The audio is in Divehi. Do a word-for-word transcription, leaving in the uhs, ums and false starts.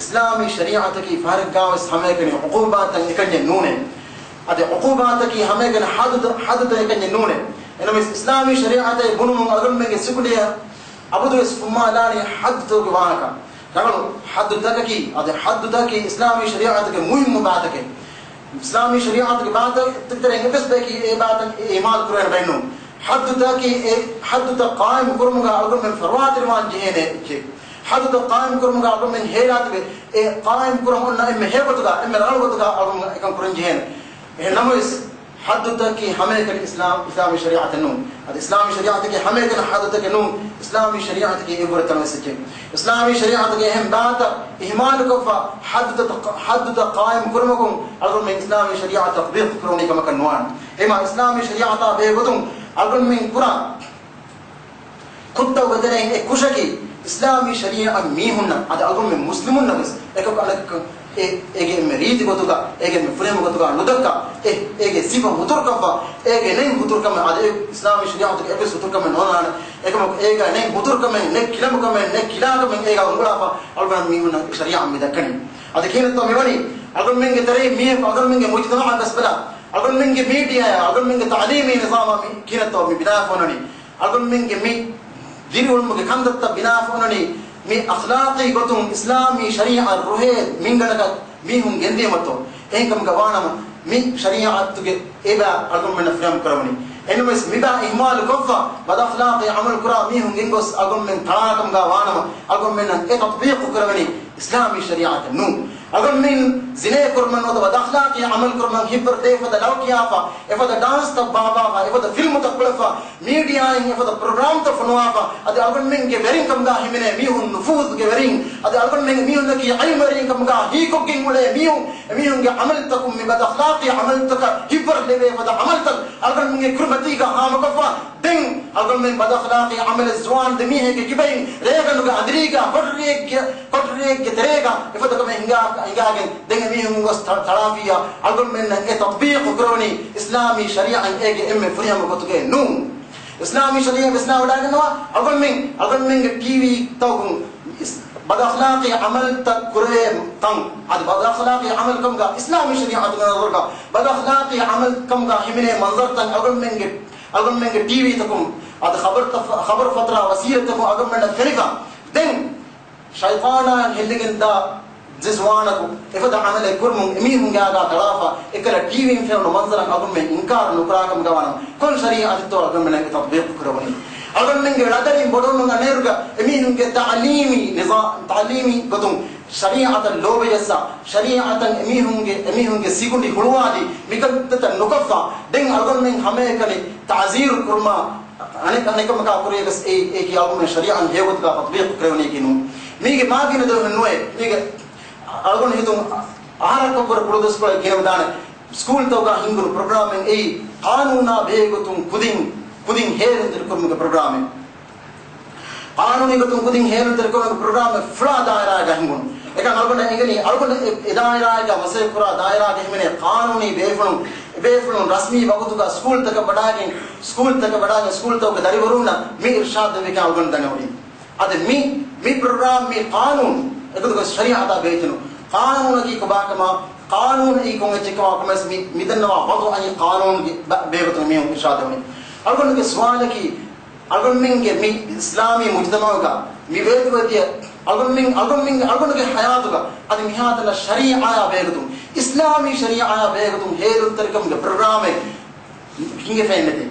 އިސްލާމީ ޝަރީޢަތަކީ ފަހަރެއްގާވެސް ހަމައެކަނި ޢުޤޫބާތައް އެކަންޏެއް ނޫނޭ. އަދި ޢުޤޫބާތަކީ ހަމައެކަނި ޙައްދު، ޙައްދުތައް އެކަންޏެއް ނޫނޭ. އެނަމަވެސް އިސްލާމީ ޝަރީޢަތެއް ބުނުމުން އަޅުގަނޑުމެންގެ ސިކުނޑިއަށް އަބަދުވެސް ފުއްމާލާނީ ޙައްދުތަކުގެ ވާހަކަ. ރަނގަޅު ޙައްދުތަކަކީ، އަދި ޙައްދުތަކީ އިސްލާމީ ޝަރީޢަތުގެ މުހިއްމު ބާތަކެއް. އިސްލާމީ ޝަރީޢަތުގެ ބާތަކުގެ ތެރެއިން އެއްވެސް ބަޔަކީ އެ ބާތައް އިހުމާލު ކުރެވޭނެ ބައެއް ނޫން. ޙައްދުތަކީ އެ ޙައްދުތައް ޤާއިމު ކުރުމުގަ އަޅުގަނޑުމެން ފަރުވާތެރިވާން ޖެހޭނެ އެއްޗެއް. ޙައްދުތައް ޤާއިމު ކުރުމުގަ އަޅުގަނޑުމެން ހޭލާތިބެ، އެ ޤާއިމު ކުރަން އޮންނަ އެންމެ ހެޔޮ ގޮތުގަ، އެންމެ ރަނގަޅު ގޮތުގަ އަޅުގަނޑު އެކަން ކުރަން ޖެހޭނެ. އެހެން ނަމަވެސް، ޙައްދުތަކީ ހަމައެކަނި އިސްލާމް، އިސްލާމީ ޝަރީޢަތެއް ނޫން. އަދި އިސްލާމީ ޝަރީޢަތަކީ ހަމައެކަނި ޙައްދުތަކެއް ނޫން. އިސްލާމީ ޝަރީޢަތަކީ އެއްވުރެ ތަންވެސް އެއްޗެއް. އިސްލާމީ ޝަރީޢަތުގެ އެހެން ބާތައް އިހުމާލުކޮށްފަ، ޙައްދުތައް، ޙައްދުތައް ޤާއިމު ކުރުމަކުން އަޅުގަނޑުމެން އިސްލާމީ ޝަރީޢަތު ތަޠްބީޤު ކުރެވުނީ ކަމަކަށް ނުވާނެ. އެމާ އިސްލާމީ ޝަރީޢަތާ ބެހޭގޮތުން އަޅުގަނޑުމެން ކުރާ ކުށްތަކުގެ ތެރެއިން އެއް ކުށަކީ، އިސްލާމީ ޝަރީޢަތް މީހުންނަށް، އަދި އަޅުގަނޑުމެން މުސްލިމުންނަށް ވެސް އެކަކު އަނެކަކަށް އެ، އޭގެ އެންމެ ރީތި ގޮތުގަ، އޭގެ އެންމެ ފުރިހަމަ ގޮތުގަ ނުދައްކާ، އެ، އޭގެ ސިފަ ހުތުރުކޮށްފަ، އޭގެ ނެތް ހުތުރުކަމެއް، އަދި އެ އިސްލާމީ ޝަރީޢަތުގެ އެއްވެސް ހުތުރުކަމެއް ނޯންނާނެ. އެކަމަކު އޭގަ ނެތް ހުތުރުކަމެއް، ނެތް ކިލަނބުކަމެއް، ނެތް ކިލާކަމެއް އޭގަ އުނގުޅާފަ އަޅުގަނޑު މީހުންނަށް ޝަރީޢަތް މި ދައްކަނީ. އަދި ކިހިނެއްތޯ މިވަނީ؟ އަޅުގަނޑުމެންގެ ތެރެއިން މީހަކު އަޅުގަނޑުމެންގެ މުޖުތަމަޢަށް ގަސްބަލާ، އަޅުގަނޑުމެންގެ މީޑިއާއާ، އަޅުގަނޑުމެންގެ ތަޢުލީމީ ނިޒާމާ މި ކިހިނެއްތޯ މި ބިނާވެފަ އޮންނަނީ؟ އަޅުގަނޑުމެންގެ މި ދިރިއުޅުމުގެ ކަންތައްތައް ބިނާވެފަ އޮންނަނީ މި އަޚްލާޤީ ގޮތުން އިސްލާމީ ޝަރީޢަތް ރުހޭ މިންގަނޑަކަށް މީހުން ގެންދިޔުމަށްތޯ؟ އެހެންކަމުގަ ވާނަމަ، މި ޝަރީޢަތުގެ އެބަ އަޅުގަނޑުމެންނަށް ފުރިހަމަ ކުރެވުނީ. އެނަމަވެސް މިބާ އިހުމާލު ކޮށްފަ، ބަދްއަޚްލާޤީ ޢަމަލު ކުރާ މީހުން ގެންގޮސް އަޅުގަނޑުމެން ތަޅާކަމުގަ ވާނަމަ، އަޅުގަނޑުމެންނަށް އެ ތަޠްބީޤު ކުރެވެނީ އިސްލާމީ ޝަރީޢަތެއް ނޫން. އަޅުގަނޑުމެން ޒިނޭ ކުރުމަށް ނުވަތަ ބަދްއަޚްލާޤީ ޢަމަލު ކުރުމަށް ހިތްވަރު ދޭ ފަދަ ލަވަ ކިޔާފަ، އެފަދަ ޑާންސްތައް ބާއްވާފަ، އެފަދަ ފިލްމުތައް ކުޅެފަ، މީޑިއާއިން އެފަދަ ޕްރޮގްރާމްތައް ފޮނުވާފަ، އަދި އަޅުގަނޑުމެންގެ ވެރިން ކަމުގަ ހިމެނޭ މީހުން، ނުފޫޒުގެ ވެރިން، އަދި އަޅުގަނޑުމެން މީހުންނަކީ ޢިލްމުވެރިން ކަމުގަ ހީކޮށްގެން އުޅޭ މީހުން، އެމީހުންގެ ޢަމަލުތަކުން މި ބަދްއަޚްލާޤީ ޢަމަލުތަކަށް ހިތްވަރު ލެވޭ ފަދަ ޢަމަލުތައް އަޅުގަނޑުމެންގެ ކުރިމަތީގަ ހާމަކޮށްފަ، ދެން އަޅުގަނޑުމެން ބަދްއަޚްލާޤީ ޢަމަލެއް ޒުވާން ދެމީހެއްގެ ކިބައިން ރޭގަނޑުގެ އަނދިރީގަ ކޮޓަރިއެއްގެ، ކޮޓަރިއެއްގެ ތެރޭގަ އެފަދަ ކަމެއް ހިނގާ، ހިނގާގެން ދެން އެމީހުން ގޮސް ތަ، ތަޅާފިއްޔާ އަޅުގަނޑުމެންނަށް އެ ތަޠްބީޤު ކުރެވުނީ އިސްލާމީ ޝަރީޢަތް އޭގެ އެންމެ ފުރިހަމަ ގޮތުގައެއް ނޫން. އިސްލާމީ ޝަރީޢަތް ވިސްނާވަޑައިގަންނަވާ އަޅުގަނޑުމެން، އަޅުގަނޑުމެންގެ ޓީވީ ތަކުން އިސް، ބަދްއަޚްލާޤީ ޢަމަލުތައް ކުރެވޭ ތަން، އަދި ބަދްއަޚްލާޤީ ޢަމަލު ކަމުގަ އިސްލާމީ ޝަރީޢަތުގެ ނަޒަރުގަ ބަދްއަޚްލާޤީ ޢަމަލު ކަމުގަ ހިމެނޭ މަންޒަރުތައް އަޅުގަނޑުމެންގެ، އަޅުގަނޑުމެންގެ ޓީވީ ތަކުން އަދި ޚަބަރުތައް، ޚަބަރު ފަތުރާ ވަސީލަތްތަކުން އަޅުގަނޑުމެންނަށް ފެނިފަ. ދެން ޝައިޠާނާއިން ހެއްލިގެންދާ ޒިޒުވާނަކު އެފަދަ ޢަމަލެއް ކުރުމުން އެމީހުންގެ އާގާ ތަޅާފަ، އެކަލަ ޓީވީން ފެނުނު މަންޒަރަށް އަޅުގަނޑުމެން އިންކާރު ނުކުރާކަމުގަ ވާނަމަ، ކޮން ޝަރީޢަތެއްތޯ އަޅުގަނޑުމެންނަށް ތަޠްބީޤު ކުރެވުނީ؟ އަޅުގަނޑުމެންގެ ޅަދަރިން ބޮޑުވަމުން އަންނައިރުގަ އެމީހުންގެ ތަޢުލީމީ ނިޒާ، ތަޢުލީމީ ގޮތުން ޝަރީޢަތަށް ލޯބިޖައްސާ، ޝަރީޢަތަށް އެމީހުންގެ، އެމީހުންގެ ސިކުނޑި ހުޅުވާދީ، މިކަންތައް ނުކޮށްފަ، ދެން އަޅުގަނޑުމެން ހަމައެކަނި ތަޢުޒީރު ކުރުމާ، އަނެއް، އަނެކަމަކާ ކުރިޔަކަސް އެއީ، އެއީ އަޅުގަނޑު ޝަރީޢަތް ހެޔޮގޮތުގަ ތަޠްބީޤު ކުރެވުނީކީ ނޫން. މީގެ މާގިނަ ދުވަހެއް ނުވޭ. މީގެ އަޅުގަނޑު ހިތުން އަހަރަކަށްވުރެ ކުޅަދުވަސްކޮޅެއް ގިނަވެދާނެ. ސްކޫލްތަކުގަ ހިންގުނު ޕްރޮގްރާމެއް އެއީ، ޤާނޫނާ ބެހޭގޮތުން ކުދިން، ކުދިން ހޭލުންތެރިކުރުމުގެ ޕްރޮގްރާމެއް. ޤާނޫނީ ގޮތުން ކުދިން ހޭލުންތެރިކުރުމުގެ ޕްރޮގްރާމެއް ފުޅާ ދާއިރާއެއްގަ ހިންގުނު. އެކަން އަޅުގަނޑަށް އެނގެނީ، އަޅުގަނޑު އެ، އެ ދާއިރާއެއްގަ މަސައްކަތް ކުރާ ދާއިރާގަ ހިމެނޭ ޤާނޫނީ ބޭފުޅުން، އެ ބޭފުޅުން ރަސްމީ ވަގުތުގަ ސްކޫލްތަކަށް ވަޑާގެން، ސްކޫލްތަކަށް ވަޑާގެން ސްކޫލްތަކުގެ ދަރިވަރުންނަށް މި އިރްޝާދު ދެއްވިކަން އަޅުގަނޑު ދަންނަވަނީ. އަދި މި، މި ޕްރޮގްރާމް، މި ޤާނޫނު އެގޮތުގަ ޝަރީޢަތާ ބެހޭތަނު. ޤާނޫނަކީ ކޮބާކަމާ، ޤާނޫނު އެއީ ކޮން އެއްޗެއްކަމާ ކޮމެސް މި، މި ދަންނަވާ ވަޟުޢައިން ޤާނޫނުގެ ބަ، ބޭގޮތުން މީހުން އިރްޝާދު ދެވަނީ. އަޅުގަނޑުގެ ސުވާލަކީ، އަޅުގަނޑުމެންގެ މި އިސްލާމީ މުޖުތަމަޢުގަ މި ވޭތުވެދިޔަ އަޅުގަނޑުމެން، އަޅުގަނޑުމެން، އަޅުގަނޑުގެ ޙަޔާތުގަ އަދި މިހާތަނަށް ޝަރީޢާއާ ބެހޭގޮތުން، އިސްލާމީ ޝަރީޢާއާ ބެހޭގޮތުން ހޭލުންތެރިކަމުގެ ޕްރޮގްރާމެއް ހިނގިފައެއް ނެތޭ.